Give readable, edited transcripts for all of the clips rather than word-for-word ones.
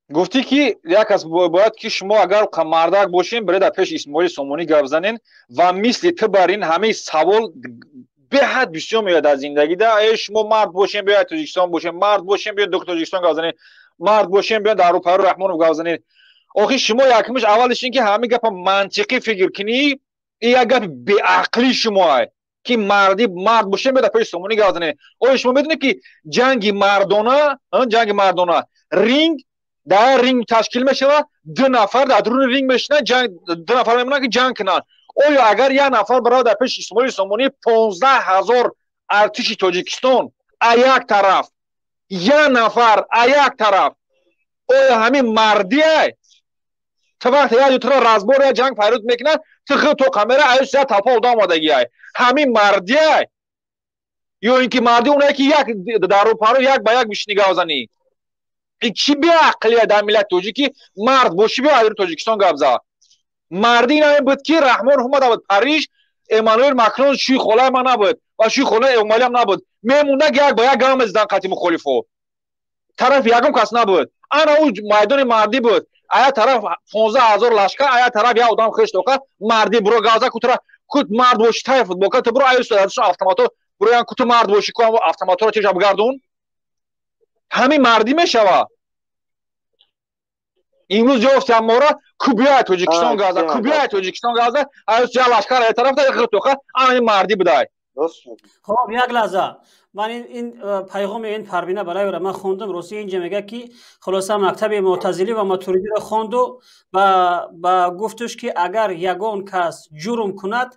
Гуфтӣ, ки як кас бояд, ки шумо агар мардак бошем, бире дар пеши Исмоили Сомонӣ гап занен. Ва мисли ту бар ин ҳамаи савол беҳад бисёр меояд дар зиндагӣ да: э, шумо мард бошем, биёяд Тоҷикистон бошем, мард бошем, биёед Тоҷикистон гап занен, мард бошем, биёед дар рӯпару Раҳмонов гап занен. Охи, шумо якмиш аввалиш ин ки ҳамин гапа мантиқӣ фикр кунӣ, ин як гапи беақлии шумоа, ки марди мард бошем, биёед дар пеши Сомонӣ гап занен. Оё шумо медонед, ки ҷанги мардона, ҷанги мардона, ринг, дар ринг ташкил мешавад, ду нафар дар дуруни ринг мешинанд, ҷанг, ду нафар мемонанд, ки ҷанг кунанд. Оё агар як нафар барояд дар пеши Исмоили Сомонӣ, 15 000 артиши Тоҷикистон а як тараф, як нафар а як тараф, оё ҳамин мардие? Ту вақте як ютра разбор, як ҷанг пайрӯз мекунад, ту худ то камера аюс як толпа одам омадагиай, ҳамин мардие? Ё ин ки марди онае, ки як дар рӯпарӯ як ба як бишини гап занӣ? Ин чӣ беақлия дар миллати тоҷикӣ? Мард бошӣ, биё айри Тоҷикистон гап зад. Марди ин ҳамин буд, ки Раҳмонов омада буд Париж, Эммануэл Макрон шӯи холаи ман набуд ва шӯи холаи Эмомалиам набуд, мемонда, як ба як гап мезадан, қати мухолифо тарафи ягон кас набуд. Ана ӯ майдони мардӣ буд. А як тараф 15 000 лашкар, а як тараф як одам хеш тоқа. Мардӣ буро гап зад, кутра кут мард бошӣ, тай футболка ту буро аюс автомато буро, куту мард бошӣ, ку автоматоро теша бигардон. Ҳамин мардӣ мешавад? Имрӯз ёфтиам мора, ку биёяд Тоҷикистон газа, ку биёяд Тоҷикистон газа, аюс я лашкар я тараф тоқа. Ана мардӣ будай. Хоб, як лаҳза, ман ин пайғоми ин Парвина Балаева ман хондам. Рости, инҷа мегӯяд, ки хулоса мактаби муътазилӣ ва матуридиро хонду ба гуфтуш, ки агар ягон кас ҷурм кунад,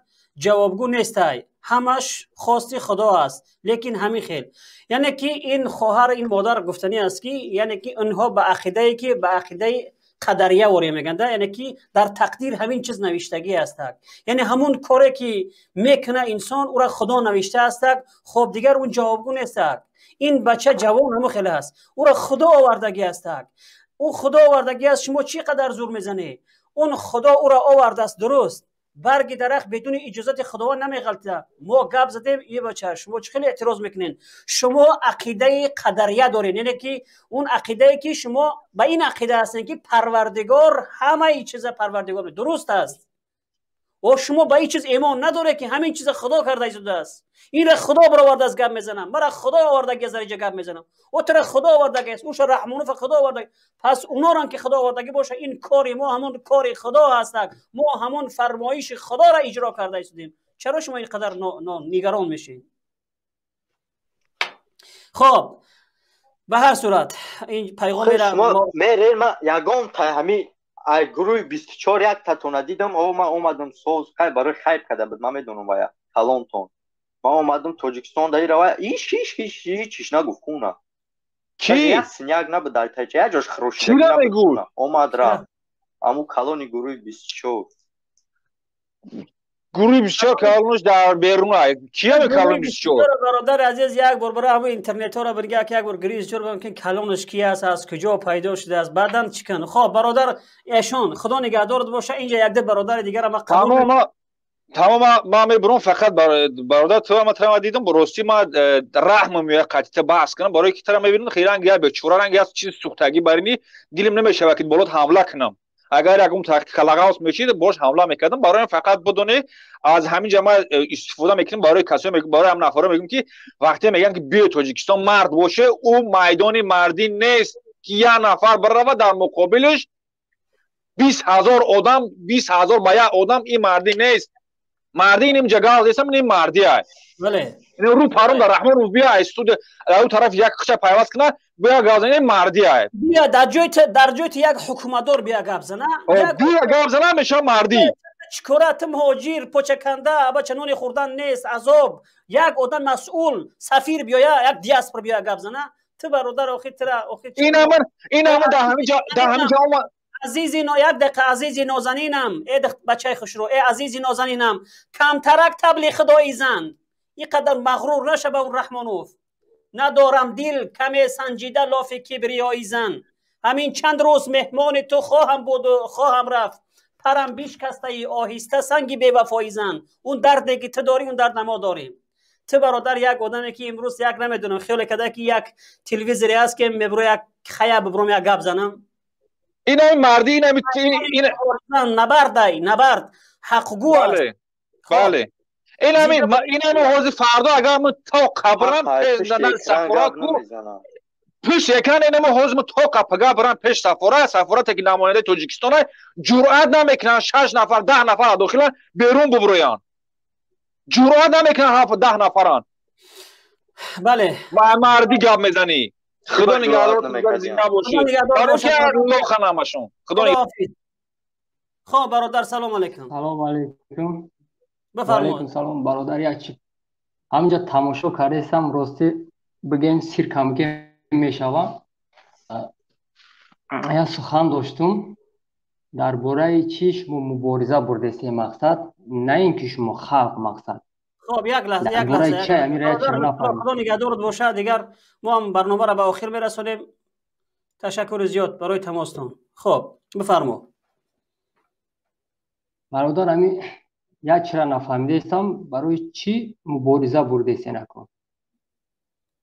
ҷавобгӯ нестай, ҳамаш хости Худо аст. Лекин ҳамин хел, яъне ки ин хоҳар, ин модар гуфтанӣ аст, ки яъне ки инҳо ба ақидае, ки ба ақидаи қадария вория мегӯянд, яъне ки дар тақдир ҳамин чиз навиштагӣ ҳастак, яъне ҳамун коре, ки мекуна инсон, ӯра Худо навишта ҳастак. Хоб, дигар он ҷавобгӯ нестак. Ин бача ҷавон ҳамон хеле аст, ӯра Худо овардагӣ ҳастак, ӯ Худо овардагӣ аст. Шумо чӣ қадар зур мезанед? Он Худо ӯра овардааст, дуруст. Барги дарахт бидуни иҷозати Худованд намеғалта. Мо гап задем, и бача, шумо чӣ хеле эътироз мекунед? Шумо ақидаи қадария доред, яъне ки он ақидае, ки шумо ба ин ақида ҳастед, ки Парвардигор ҳамаи чиза Парвардигор дуруст аст. О, шумо ба ин чиз эмон надоред, ки ҳамин чиза Худо карда истодааст, инра Худо баровардааст. Гап мезанам, мара Худо овардаги аз дар инҷа гап мезанам, о тура Худо овардаги аст, уша Раҳмонова Худо овардаги. Пас унорам, ки Худо овардагӣ боша, ин кори мо ҳамон кори Худо ҳастак. Мо ҳамон фармоиши Худоро иҷро карда истодем. Чаро шумо ин қадар нигарон мешед? Хоб, ба ҳар сурат ин пайғомера Мерен, ма ягон ҳами ай гурӯҳи 24 як татона дидам. О, ман омадам, соз хай барои хайб карда буд, ман медонам, вая калонтон. Ман омадам Тоҷикистон, дар ира иш иш иш ҳичиш нагуфт куна. Ки? Як синяк набуд дар тайча, як ҷош хирошидагӣ набуд. Омад, рафт, аму калони гурӯҳи 24. Гурӯҳи 24 калонаш дар берун кия? Калони 24. Бародари азиз, як бор барои ҳамон интернетҳоро бирга, як бор гурӯҳи 24 мумкин калонаш ки аст, аз куҷо пайдо шудааст, баъдан чӣ кун. Хоб, бародар эшон, Худо нигаҳдорат боша. Инҷа якде бародари дигара ма қабул. Тамом, ман мебурам. Фақат, бародар, ту ма тара дидам, ростӣ ма раҳмам меояд қатита баҳс кунам, барои ки тара мебинам, хеле ранг як бечора, ранг як чизи сӯхтагӣ барини, дилим намешавад, ки болот ҳамла кунам. Агар ягон калагаус мешид, бош ҳамла мекардам. Барои фақат бидоне, аз ҳамин ҷа ма истифода мекунем барои касо, барои ҳам нафаро мегӯем, ки вақте мегӯянд, ки биё Тоҷикистон, мард боше, ӯ майдони мардӣ нест, ки як нафар барава, дар муқобилаш 20 000 одам, 20 000 ба як одам, ин мардӣ нест. Мардӣ иним ҷагал десам, ин мардӣ ай. Рӯ паром дар Раҳмонов бия, ай студ ӯ тараф як қича пайваст куна, бия гап зана, мардӣ ай. Бия дар ҷои як ҳукуматдор бия гап зана. Бия гап зана, мешава мардӣ. Чикора ту, муҳоҷир, почаканда, бача, нони хӯрдан нест, азоб. Як одам масъул, сафир биёя, як диаспора биёя гап зана. Ту, бародар, охи тира охи. Ин ҳама дар ҳамин ҷа Азизи, як дақиқа, азизи нозанинам, э бачаи хушрӯ, э азизи нозанинам, камтарак табли худои зан, ин қадар мағрур нашава. Он Раҳмонов надорам дил каме санҷида лофи кибриёи зан. Ҳамин чанд рӯз меҳмони ту хоҳам буду хоҳам рафт, парам бишкастаи оҳиста санги бевафои зан. Он дарде, ки ту дорӣ, он дард мо дорем. Ту, бародар, як одаме, ки имрӯз як намедонам, хиёле карда, ки як телевизоре аст, ки мебуро, як хая бибуром, як гап занам. Ин ами марди, ин ами ин набардай, набард ҳақгӯ аст. Бале, ин ами, ин ами ҳозир фардо агар мо то қабрам сафорат пеш экран, ин ами ҳозир мо то қапага барам пеш сафорат, сафорате ки намояндаи Тоҷикистон, ҷуръат намекунанд шаш нафар, 10 нафар дохилан берун буброянд, ҷуръат намекунанд, ҳафт 10 нафаранд. Бале. Марди гап мезанӣ. Худо нигаҳдор, зинда бошӣ. Барои ҳамашон худо. Хоб, бародар, салом алейкум. Салом алейкум. Бифармоед. Салом, бародар. Як чи ҳаминҷа тамошо кардесам, ростӣ бигем, сиркамге мешавам. Як сухан доштум дар бораи чӣ шумо мубориза бурдесем, мақсад на ин ки шумо халқ, мақсад. Хоб, як лаҳза, як лаҳза. Худо нигаҳдорат бошад. Дигар мо ҳам барномаро ба охир мерасонем. Ташаккури зиёд барои тамостон. Хоб, бифармо. Бародар, ами як чира нафаҳмидаистам: барои чӣ мубориза бурдесен, ако?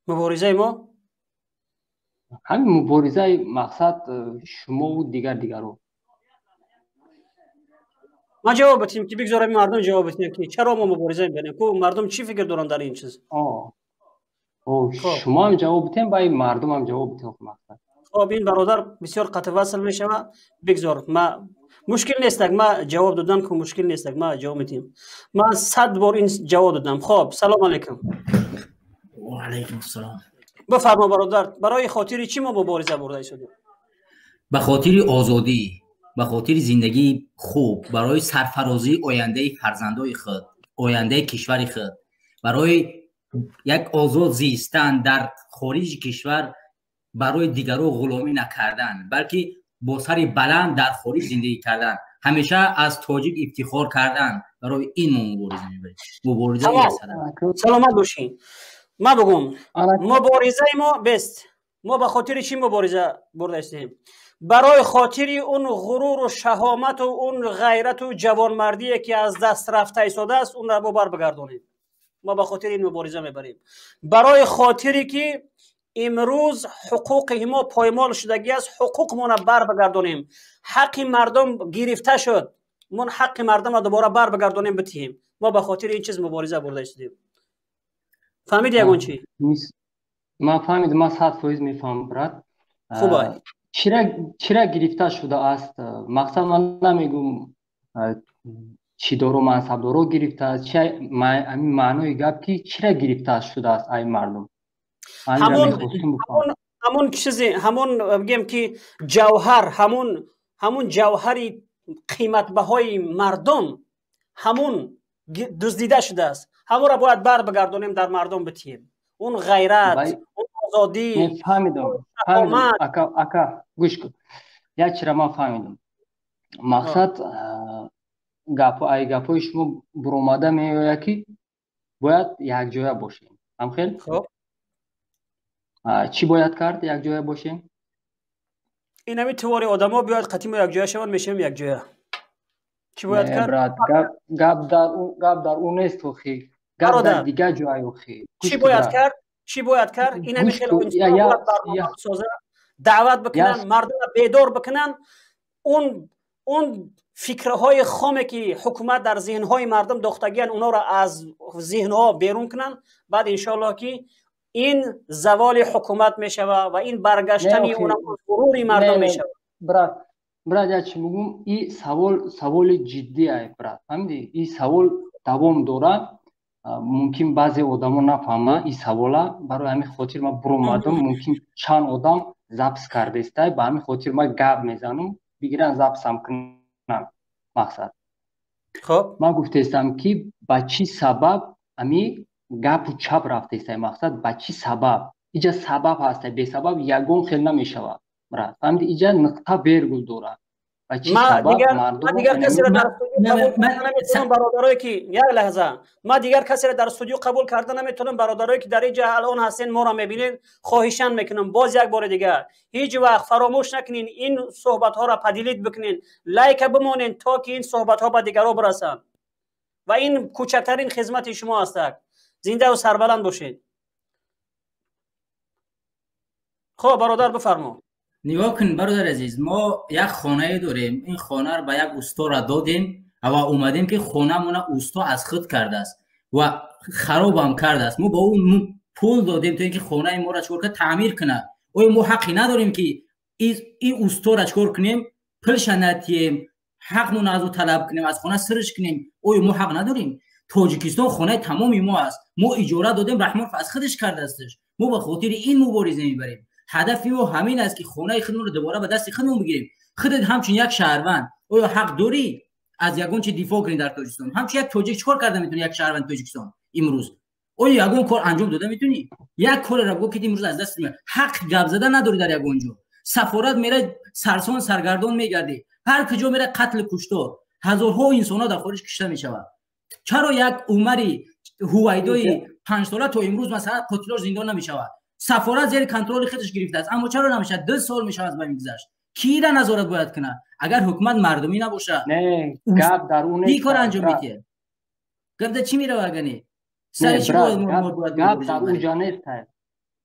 Муборизаи мо? Ҳамин муборизаи, мақсад, шумову дигар дигаро. Ман ҷавоб битим ки бигзорам мардум ҷавоб битим ки чаро мо мубориза мебарем. Ку мардум чӣ фикр доранд дар ин чиз? Шумо ҳам ҷавоб битем ва мардумам ҷавоб битем, мақсад. Хоб, ин бародар бисёр қатъ васл мешавад. Бигзор, ма мушкил нестак, ма ҷавоб додан ку мушкил нестак, ма ҷавоб метиҳем. Ман 100 бор ин ҷавоб додам. Хоб, салом алейкум. Ваалайкум ассалом. Бифармо, бародар, барои хотири чӣ мо мубориза бурда истодем? Ба хотири озодӣ, ба хотири зиндагии хуб, барои сарфарозии ояндаи фарзандои худ, ояндаи кишвари худ, барои як озод зистан дар хориҷи кишвар, барои дигаро ғуломӣ накардан, балки бо сари баланд дар хориҷ зиндагӣ кардан, ҳамеша аз тоҷик ифтихор кардан. Барои ин мо мубориза мебарем. Мубориза. Саломат бошӣ. Ма бугум, муборизаи мо бест. Мо ба хотири чӣ мубориза бурда истем? Барои хотири он ғуруру шаҳомату он ғайрату ҷавонмардие ки аз даст рафта истодааст, онро мо барбигардонем. Мо ба хотири ин мубориза мебарем, барои хотире ки имрӯз ҳуқуқи мо поймол шудагӣ аст, ҳуқуқмонро барбигардонем. Ҳаққи мардум гирифта шуд, мон ҳаққи мардумро дубора барбигардонем, битиҳем. Мо ба хотири ин чиз мубориза бурда истодем. Фаҳмиди ягон чи? Ман фаҳмидам, ман 100% мефаҳмам, брат. Хубай. Чира гирифта шудааст, мақсад? Ман намегум чӣ доро, мансабдоро гирифтааст, ҳамин маънои гап ки чира гирифта шудааст ай мардум. Ҳамон чизе, ҳамон бигем ки ҷавҳар, ҳамун ҷавҳари қиматбаҳои мардум, ҳамун дуздида шудааст. Ҳамонро бояд бар бигардонем, дар мардум битиҳем. Он ғайрат, он озодӣ. Фаҳмидам, ака, ака, гӯш кун, як чира ман фаҳмидам. Мақсад, ай гапҳои шумо буромада меояд ки бояд якҷоя бошем, ҳамхел? Чӣ бояд кард, якҷоя бошем? Инами тувори одамо биёяд қатимо якҷоя шаванд, мешавем якҷоя. Чӣ бояд кард? Гап дар ӯ нест, охи, гап дар дигар ҷой, охи. Чӣ бояд кард? Чӣ бояд кард? Инами хеле соза, даъват бикунанд, мардумро бедор бикунанд, он фикрҳои хоме ки ҳукумат дар зеҳнҳои мардум дохтагиянд, онҳоро аз зеҳнҳо берун кунанд. Баъд иншоаллоҳ ки ин заволи ҳукумат мешава ва ин баргаштани ғурури мардум мешава. Брат, брат, як чи мегум: и савол саволи ҷиддӣ ай, брат, фаҳмидӣ? И савол давом дорад, мумкин баъзе одамо нафаҳманд и савола. Барои ҳамин хотир ман буромадам. Мумкин чанд одам запись кардестай, ба ҳамин хотир ман гап мезанам, бигиран, запись ам кунам. Мақсад, хоб, ман гуфтаистам ки ба чӣ сабаб ами гапу чап рафтаистай, мақсад, ба чӣ сабаб? Иҷа сабаб ҳаста, бесабаб ягон хел намешавад, брат, фаҳмиди? Иҷа нуқта вергул дорад. Ба чӣ сабаб мардум? Дигар касеро дар студио, бародарое ки, як лаҳза, ман дигар касеро дар студио қабул карда наметавонам. Бародарое ки дар инҷа алон ҳастен, моро мебинед, хоҳишан мекунам, боз як бори дигар ҳеҷ вақт фаромӯш накунен, ин суҳбатҳоро поделить бикунен, лайка бимонен, то ки ин суҳбатҳо ба дигарро бирасанд, ва ин кӯчактарин хизмати шумо ҳастак. Зиндаву сарбаланд бошед. Хоб, бародар, бифармо. Нигоҳ кун, бародар азиз, мо як хонае дорем. Ин хонаро ба як устора додем ва омадем, ки хонамона усто аз худ кардааст ва харобам кардааст. Мо ба ӯ пул додем, то ин ки хонаи моро чикор кунад, таъмир кунад. Оё мо ҳаққе надорем, ки ин устора чикор кунем, пулша натием, ҳақмонро аз ӯ талаб кунем, аз хона сирш кунем? Оё мо ҳақ надорем? Тоҷикистон хонаи тамоми мо аст. Мо иҷора додем, Раҳмонов аз худаш кардаастш. Мо ба хотири ин мубориза мебарем. Ҳадафи мо ҳамин аст, ки хонаи худмонро дубора ба дасти худмон бигирем. Худат ҳамчун як шаҳрванд оё ҳақ дорӣ аз ягон чи дифоъ кунӣ дар Тоҷикистон? Ҳамчун як тоҷик чӣ кор карда метавонӣ? Як шаҳрванди Тоҷикистон имрӯз оё ягон кор анҷом дода метавонӣ? Як кореро бигӯ, ки имрӯз аз даст ҳақ гап зада надорӣ. Дар ягон ҷо сафорат мера, сарсон саргардон мегардӣ. Ҳар куҷо мера, қатлу куштор, ҳазорҳо инсонҳо дар хориҷ кушта мешавад. Чаро як Умари Ҳувайдои 5-сола то имрӯз, масалан, қотилош зиндон намешавад? Сафорат зери контроли худаш гирифтааст, аммо чаро намешавад? 2 сол мешавад ба ин гузашт. Кира назорат бояд кунад, агар ҳукумат мардумӣ набошад? Гап дар ки кор анҷом медиҳад? Гап дар чӣ мерава, агар не? Сари чӣ гап дар уҷа нест.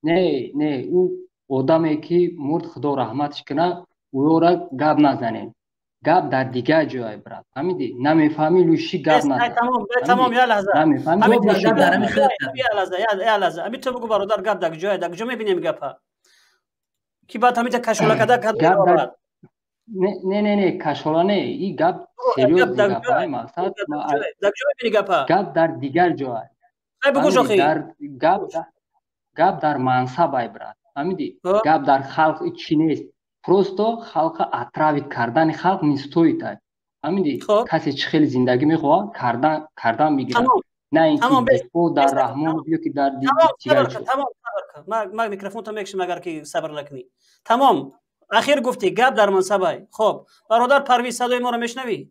Не, не, ӯ одаме ки мурд, Худо раҳматш кунад, ӯёра гап назанем. Гап дар дигар ҷой, брат, фаҳмидӣ? Намефаҳмӣ, лучше гап назан. Тамом, як лаҳза, як лаҳза, як лаҳза. Ами ту бугу, бародар, гап дар ҷой, дар куҷо мебинем гапа, ки баъд ҳамита кашола када? Када. Не, не, не, кашола не, и гап серьёзный гап, мақсад. Дар куҷо мебини гапа? Гап дар дигар ҷой. Бугу, охи. Гап дар мансаб ай, брат, фаҳмидӣ? Гап дар халқ чӣ нест, просто халқа отравить кардани халқ не стоит ай, фаҳмидӣ? Касе чӣ хеле зиндагӣ мехоҳад кардан мегирад, на ин ки дифоъ дар Раҳмонов ё ки дар дигар. Ман микрофонта мекшам, агар ки сабр накунӣ. Тамом, ахир гуфтӣ, гап дар мансабай. Хоб, бародар Парвиз, садои моро мешунавӣ?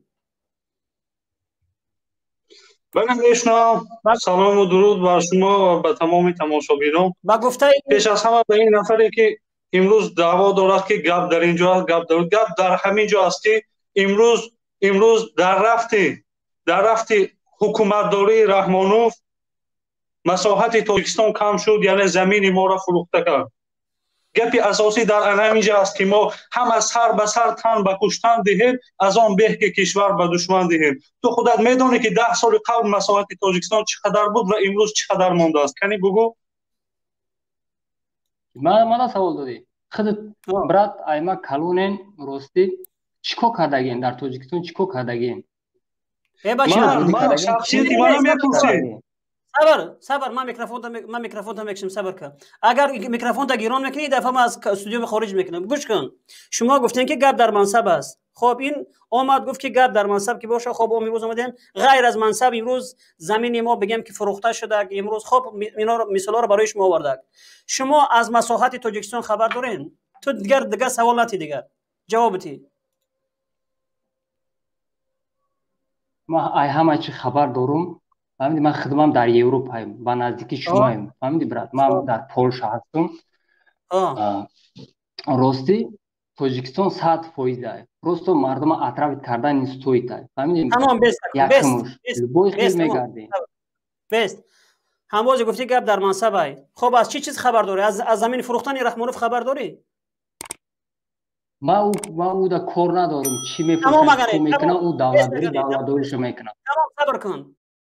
Бале, мешунавам. Салому дуруд бар шумо ва ба тамоми тамошобинон. Ба гуфтаи Пеш аз ҳама ба ин нафаре, ки имрӯз даъво дорад, ки гап дар ин ҷо аст, гап дар ҳамин ҷо аст, ки имрӯз дар рафти ҳукуматдории Раҳмонов масоҳати Тоҷикистон кам шуд, яъне замини моро фурӯхта кард. Гапи асосӣ дар ҳамин ҷо аст, ки мо ҳама сар ба сар тан ба куштан диҳем, аз он беҳ, ки кишвар ба душман диҳем. Ту худат медонӣ, ки 10 соли қабл масоҳати Тоҷикистон чӣ қадар буд ва имрӯз чӣ қадар мондааст. Кани, бугӯ. Мана, савол додӣ худат, брат. Айма калонен, ростӣ, чӣ кор кардагем дар Тоҷикистон, чӣ кор кардагем? Шахсияти мана мепурсӣ? Сабр, сабр, ман микрофонта мекшам, сабр кун. Агар микрофонта гирон мекунӣ, дафъа ман аз студио хориҷ мекунам. Гӯш кун, шумо гуфтем, ки гап дар мансаб аст. Хоб, ин омад, гуфт, ки гап дар мансаб ки боша. Хоб, имрӯз омадем, ғайр аз мансаб, имрӯз замини мо, бигем, ки фурӯхта шуда имрӯз. Хоб, иноро мисолҳоро барои шумо овардак. Шумо аз масоҳати Тоҷикистон хабар дорен? Ту дигар савол нати, дигар ҷавобити. Ман ай ҳама чи хабар дорум, фаҳмиди? Ман хидмам дар Европаем, ба наздики шумоем, фаҳмиди, брат? Ман дар Полша ҳастум. Ростӣ, Тоҷикистон 100% ай, просто мардума отравить кардан не стоит ай, фаҳмиди? Якумуш любой хел мегардем. Бест, ҳамбозе гуфтӣ, гап дар мансаб ай. Хоб, аз чӣ чиз хабар дорӣ? Аз замини фурӯхтани Раҳмонов хабар дорӣ? Ман уда кор надорам, чӣ мепурсам, мекунам, ӯ давлатдорӣ, давлатдориша мекунам. Тамом, сабр кун.